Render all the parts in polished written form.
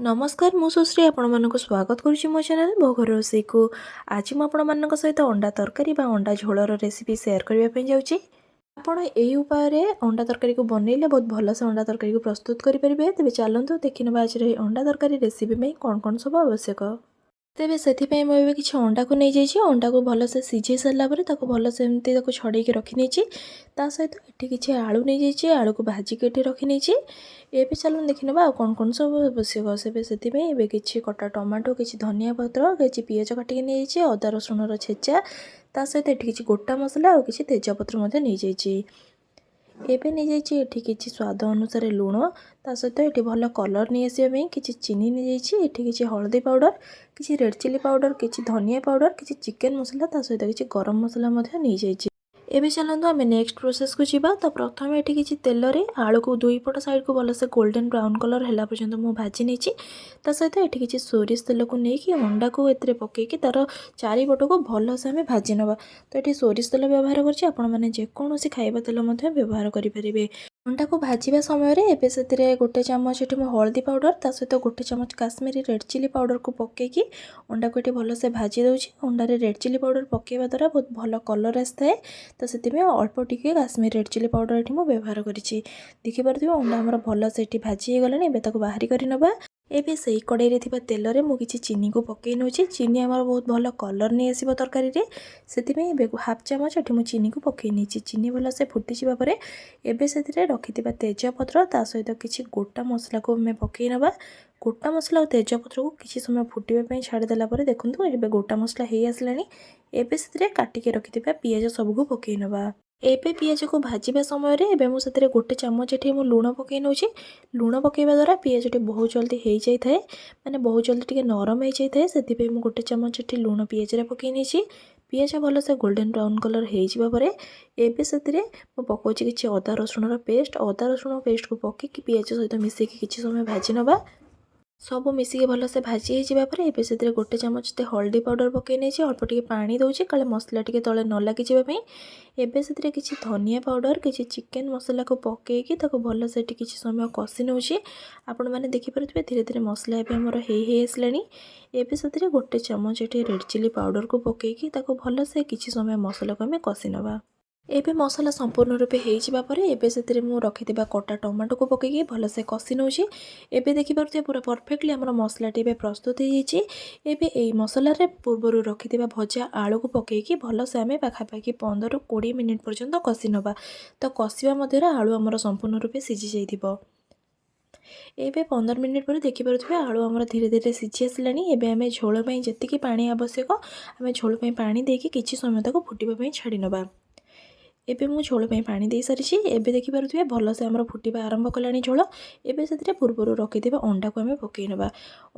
ନମସ୍କାର, ମୁଁ ସୁଶ୍ରୀ, ଆପଣମାନଙ୍କୁ ସ୍ୱାଗତ କରୁଛି ମୋ ଚ୍ୟାନେଲ୍ ମୋ ଘର ରୋଷେଇକୁ। ଆଜି ମୁଁ ଆପଣମାନଙ୍କ ସହିତ ଅଣ୍ଡା ତରକାରୀ ବା ଅଣ୍ଡା ଝୋଳର ରେସିପି ସେୟାର କରିବା ପାଇଁ ଯାଉଛି। ଆପଣ ଏହି ଉପାୟରେ ଅଣ୍ଡା ତରକାରୀକୁ ବନେଇଲେ ବହୁତ ଭଲସେ ଅଣ୍ଡା ତରକାରୀକୁ ପ୍ରସ୍ତୁତ କରିପାରିବେ। ତେବେ ଚାଲନ୍ତୁ ଦେଖିନେବା ଆଜିର ଏହି ଅଣ୍ଡା ତରକାରୀ ରେସିପି ପାଇଁ କ'ଣ କ'ଣ ସବୁ ଆବଶ୍ୟକ। ତେବେ ସେଥିପାଇଁ ମୁଁ ଏବେ କିଛି ଅଣ୍ଡାକୁ ନେଇଯାଇଛି। ଅଣ୍ଡାକୁ ଭଲସେ ସିଝେଇ ସାରିଲା ପରେ ତାକୁ ଭଲସେ ଏମିତି ତାକୁ ଛଡ଼େଇକି ରଖିନେଇଛି। ତା ସହିତ ଏଠି କିଛି ଆଳୁ ନେଇଯାଇଛି, ଆଳୁକୁ ଭାଜିକି ଏଠି ରଖିନେଇଛି। ଏବେ ଚାଲନ୍ତୁ ଦେଖିନେବା ଆଉ କ'ଣ କ'ଣ ସବୁ ଆବଶ୍ୟକ। ସେବେ ସେଥିପାଇଁ ଏବେ କିଛି କଟା ଟମାଟୋ, କିଛି ଧନିଆ ପତ୍ର, କିଛି ପିଆଜ କାଟିକି ନେଇଯାଇଛି, ଅଦା ରସୁଣର ଛେଚା, ତା ସହିତ ଏଠି କିଛି ଗୋଟା ମସଲା ଆଉ କିଛି ତେଜପତ୍ର ମଧ୍ୟ ନେଇଯାଇଛି। ଏବେ ନେଇଯାଇଛି ଏଠି କିଛି ସ୍ୱାଦ ଅନୁସାରେ ଲୁଣ। ତା ସହିତ ଏଠି ଭଲ କଲର୍ ନେଇ ଆସିବା ପାଇଁ କିଛି ଚିନି ନେଇଯାଇଛି। ଏଠି କିଛି ହଳଦୀ ପାଉଡ଼ର, କିଛି ରେଡ଼୍ ଚିଲି ପାଉଡ଼ର, କିଛି ଧନିଆ ପାଉଡ଼ର, କିଛି ଚିକେନ୍ ମସଲା, ତା ସହିତ କିଛି ଗରମ ମସଲା ମଧ୍ୟ ନେଇଯାଇଛି। ଏବେ ଚାଲନ୍ତୁ ଆମେ ନେକ୍ସଟ ପ୍ରୋସେସ୍କୁ ଯିବା। ତ ପ୍ରଥମେ ଏଠି କିଛି ତେଲରେ ଆଳୁକୁ ଦୁଇ ପଟ ସାଇଡ଼କୁ ଭଲସେ ଗୋଲ୍ଡେନ୍ ବ୍ରାଉନ୍ କଲର୍ ହେଲା ପର୍ଯ୍ୟନ୍ତ ମୁଁ ଭାଜି ନେଇଛି। ତା ସହିତ ଏଠି କିଛି ସୋରିଷ ତେଲକୁ ନେଇକି ଅଣ୍ଡାକୁ ଏଥିରେ ପକାଇକି ତା'ର ଚାରିପଟକୁ ଭଲସେ ଆମେ ଭାଜି ନେବା। ତ ଏଠି ସୋରିଷ ତେଲ ବ୍ୟବହାର କରିଛି, ଆପଣମାନେ ଯେକୌଣସି ଖାଇବା ତେଲ ମଧ୍ୟ ବ୍ୟବହାର କରିପାରିବେ। ଅଣ୍ଡାକୁ ଭାଜିବା ସମୟରେ ଏବେ ସେଥିରେ 1 ଚାମଚ ଏଠି ମୁଁ ହଳଦୀ ପାଉଡ଼ର, ତା ସହିତ 1 ଚାମଚ କାଶ୍ମୀରୀ ରେଡ଼୍ ଚିଲି ପାଉଡ଼ରକୁ ପକାଇକି ଅଣ୍ଡାକୁ ଏଠି ଭଲସେ ଭାଜି ଦେଉଛି। ଅଣ୍ଡାରେ ରେଡ଼୍ ଚିଲି ପାଉଡ଼ର ପକାଇବା ଦ୍ୱାରା ବହୁତ ଭଲ କଲର୍ ଆସିଥାଏ, ତ ସେଥିପାଇଁ ଅଳ୍ପ ଟିକେ କାଶ୍ମୀର ରେଡ଼୍ ଚିଲି ପାଉଡ଼ର ଏଠି ମୁଁ ବ୍ୟବହାର କରିଛି। ଦେଖିପାରୁଥିବେ, ଅଣ୍ଡା ଆମର ଭଲସେ ଏଠି ଭାଜି ହେଇଗଲାଣି। ଏବେ ତାକୁ ବାହାରି କରି ନେବା। ଏବେ ସେଇ କଡ଼େଇରେ ଥିବା ତେଲରେ ମୁଁ କିଛି ଚିନିକୁ ପକାଇ ନେଉଛି। ଚିନି ଆମର ବହୁତ ଭଲ କଲର୍ ନେଇ ଆସିବ ତରକାରୀରେ, ସେଥିପାଇଁ ଏବେ ହାଫ୍ ଚାମଚ ଏଠି ମୁଁ ଚିନିକୁ ପକାଇ ନେଇଛି। ଚିନି ଭଲସେ ଫୁଟିଯିବା ପରେ ଏବେ ସେଥିରେ ରଖିଥିବା ତେଜପତ୍ର, ତା ସହିତ କିଛି ଗୋଟା ମସଲାକୁ ଆମେ ପକାଇ ନେବା। ଗୋଟା ମସଲା ଆଉ ତେଜପତ୍ରକୁ କିଛି ସମୟ ଫୁଟିବା ପାଇଁ ଛାଡ଼ିଦେଲା ପରେ ଦେଖନ୍ତୁ, ଏବେ ଗୋଟା ମସଲା ହେଇ ଆସିଲାଣି। ଏବେ ସେଥିରେ କାଟିକି ରଖିଥିବା ପିଆଜ ସବୁକୁ ପକାଇ ନେବା। ଏବେ ପିଆଜକୁ ଭାଜିବା ସମୟରେ ଏବେ ମୁଁ ସେଥିରେ 1 ଚାମଚ ଏଠି ମୁଁ ଲୁଣ ପକାଇ ନେଉଛି। ଲୁଣ ପକାଇବା ଦ୍ୱାରା ପିଆଜଟି ବହୁତ ଜଲ୍ଦି ହେଇଯାଇଥାଏ, ମାନେ ବହୁତ ଜଲ୍ଦି ଟିକେ ନରମ ହେଇଯାଇଥାଏ। ସେଥିପାଇଁ ମୁଁ 1 ଚାମଚ ଏଠି ଲୁଣ ପିଆଜରେ ପକାଇ ନେଇଛି। ପିଆଜ ଭଲସେ ଗୋଲ୍ଡେନ୍ ବ୍ରାଉନ୍ କଲର୍ ହେଇଯିବା ପରେ ଏବେ ସେଥିରେ ମୁଁ ପକାଉଛି କିଛି ଅଦା ରସୁଣର ପେଷ୍ଟ। ଅଦା ରସୁଣ ପେଷ୍ଟକୁ ପକାଇକି ପିଆଜ ସହିତ ମିଶାଇକି କିଛି ସମୟ ଭାଜି ନେବା। ସବୁ ମିଶିକି ଭଲସେ ଭାଜି ହେଇଯିବା ପରେ ଏବେ ସେଥିରେ 1 ଚାମଚ ହଳଦୀ ପାଉଡ଼ର ପକାଇ ନେଇଛି। ଅଳ୍ପ ଟିକେ ପାଣି ଦେଉଛି, କାଳେ ମସଲା ଟିକେ ତଳେ ନ ଲାଗିଯିବା ପାଇଁ। ଏବେ ସେଥିରେ କିଛି ଧନିଆ ପାଉଡ଼ର, କିଛି ଚିକେନ୍ ମସଲାକୁ ପକାଇକି ତାକୁ ଭଲସେ ଏଠି କିଛି ସମୟ କଷି ନେଉଛି। ଆପଣମାନେ ଦେଖିପାରୁଥିବେ, ଧୀରେ ଧୀରେ ମସଲା ଏବେ ଆମର ହେଇ ହେଇ ଆସିଲାଣି। ଏବେ ସେଥିରେ 1 ଚାମଚ ଏଠି ରେଡ଼୍ ଚିଲି ପାଉଡ଼ରକୁ ପକାଇକି ତାକୁ ଭଲସେ କିଛି ସମୟ ମସଲାକୁ ଆମେ କଷି ନେବା। ଏବେ ମସଲା ସମ୍ପୂର୍ଣ୍ଣ ରୂପେ ହେଇଯିବା ପରେ ଏବେ ସେଥିରେ ମୁଁ ରଖିଥିବା କଟା ଟମାଟୋକୁ ପକାଇକି ଭଲସେ କଷି ନେଉଛି। ଏବେ ଦେଖିପାରୁଥିବେ, ପୁରା ପରଫେକ୍ଟଲି ଆମର ମସଲାଟି ଏବେ ପ୍ରସ୍ତୁତ ହେଇଯାଇଛି। ଏବେ ଏଇ ମସଲାରେ ପୂର୍ବରୁ ରଖିଥିବା ଭଜା ଆଳୁକୁ ପକାଇକି ଭଲସେ ଆମେ ପାଖାପାଖି 15ରୁ 20 ମିନିଟ୍ ପର୍ଯ୍ୟନ୍ତ କଷି ନେବା। ତ କଷିବା ମଧ୍ୟରେ ଆଳୁ ଆମର ସମ୍ପୂର୍ଣ୍ଣ ରୂପେ ସିଝି ଯାଇଥିବ। ଏବେ 15 ମିନିଟ୍ ପରେ ଦେଖିପାରୁଥିବେ, ଆଳୁ ଆମର ଧୀରେ ଧୀରେ ସିଝି ଆସିଲାଣି। ଏବେ ଆମେ ଝୋଳ ପାଇଁ ଯେତିକି ପାଣି ଆବଶ୍ୟକ, ଆମେ ଝୋଳ ପାଇଁ ପାଣି ଦେଇକି କିଛି ସମୟ ତାକୁ ଫୁଟିବା ପାଇଁ ଛାଡ଼ି ନେବା। ଏବେ ମୁଁ ଝୋଳ ପାଇଁ ପାଣି ଦେଇସାରିଛି। ଏବେ ଦେଖିପାରୁଥିବେ, ଭଲସେ ଆମର ଫୁଟିବା ଆରମ୍ଭ କଲାଣି ଝୋଳ। ଏବେ ସେଥିରେ ପୂର୍ବରୁ ରଖିଥିବା ଅଣ୍ଡାକୁ ଆମେ ପକାଇ ନେବା।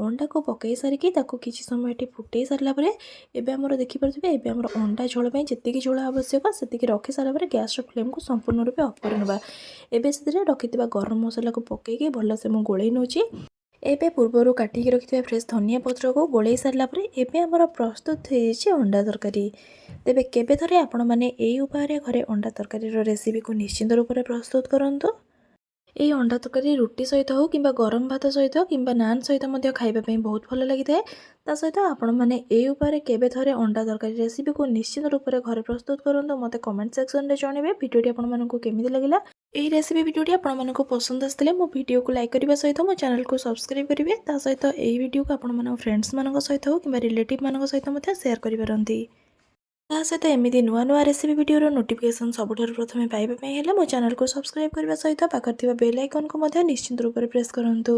ଅଣ୍ଡାକୁ ପକାଇ ସାରିକି ତାକୁ କିଛି ସମୟ ଏଠି ଫୁଟେଇ ସାରିଲା ପରେ ଏବେ ଆମର ଦେଖିପାରୁଥିବେ, ଏବେ ଆମର ଅଣ୍ଡା ଝୋଳ ପାଇଁ ଯେତିକି ଝୋଳ ଆବଶ୍ୟକ ସେତିକି ରଖି ସାରିଲା ପରେ ଗ୍ୟାସ୍ର ଫ୍ଲେମ୍କୁ ସମ୍ପୂର୍ଣ୍ଣ ରୂପେ ଅଫ୍ କରିନେବା। ଏବେ ସେଥିରେ ରଖିଥିବା ଗରମ ମସଲାକୁ ପକାଇକି ଭଲସେ ମୁଁ ଗୋଳେଇ ନେଉଛି। ଏବେ ପୂର୍ବରୁ କାଟିକି ରଖିଥିବା ଫ୍ରେଶ୍ ଧନିଆ ପତ୍ରକୁ ଗୋଳେଇ ସାରିଲା ପରେ ଏବେ ଆମର ପ୍ରସ୍ତୁତ ହୋଇଯାଇଛି ଅଣ୍ଡା ତରକାରୀ। ତେବେ କେବେ ଥରେ ଆପଣମାନେ ଏଇ ଉପାୟରେ ଘରେ ଅଣ୍ଡା ତରକାରୀର ରେସିପିକୁ ନିଶ୍ଚିନ୍ତ ରୂପରେ ପ୍ରସ୍ତୁତ କରନ୍ତୁ। ଏଇ ଅଣ୍ଡା ତରକାରୀ ରୁଟି ସହିତ ହେଉ କିମ୍ବା ଗରମ ଭାତ ସହିତ କିମ୍ବା ନାନ୍ ସହିତ ମଧ୍ୟ ଖାଇବା ପାଇଁ ବହୁତ ଭଲ ଲାଗିଥାଏ। ତା ସହିତ ଆପଣମାନେ ଏଇ ଉପାୟରେ କେବେ ଥରେ ଅଣ୍ଡା ତରକାରୀ ରେସିପିକୁ ନିଶ୍ଚିତ ରୂପରେ ଘରେ ପ୍ରସ୍ତୁତ କରନ୍ତୁ। ମୋତେ କମେଣ୍ଟ ସେକ୍ସନରେ ଜଣାଇବେ ଭିଡ଼ିଓଟି ଆପଣମାନଙ୍କୁ କେମିତି ଲାଗିଲା। ଏହି ରେସିପି ଭିଡ଼ିଓଟି ଆପଣମାନଙ୍କୁ ପସନ୍ଦ ଆସିଥିଲେ ମୋ ଭିଡ଼ିଓକୁ ଲାଇକ୍ କରିବା ସହିତ ମୋ ଚ୍ୟାନେଲକୁ ସବସ୍କ୍ରାଇବ୍ କରିବେ। ତା ସହିତ ଏହି ଭିଡ଼ିଓକୁ ଆପଣମାନଙ୍କ ଫ୍ରେଣ୍ଡସ୍ମାନଙ୍କ ସହିତ ହେଉ କିମ୍ବା ରିଲେଟିଭ୍ମାନଙ୍କ ସହିତ ମଧ୍ୟ ସେୟାର କରିପାରନ୍ତି। ତା ସହିତ ଏମିତି ନୂଆ ନୂଆ ରେସିପି ଭିଡ଼ିଓର ନୋଟିଫିକେସନ୍ ସବୁଠାରୁ ପ୍ରଥମେ ପାଇବା ପାଇଁ ହେଲେ ମୋ ଚ୍ୟାନେଲକୁ ସବସ୍କ୍ରାଇବ୍ କରିବା ସହିତ ପାଖରେ ଥିବା ବେଲ୍ ଆଇକନ୍କୁ ମଧ୍ୟ ନିଶ୍ଚିତ ରୂପରେ ପ୍ରେସ୍ କରନ୍ତୁ।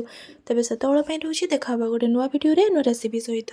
ତେବେ ସେତେବେଳ ପାଇଁ ରହୁଛି, ଦେଖା ହେବା ଗୋଟେ ନୂଆ ଭିଡ଼ିଓରେ ନୂଆ ରେସିପି ସହିତ।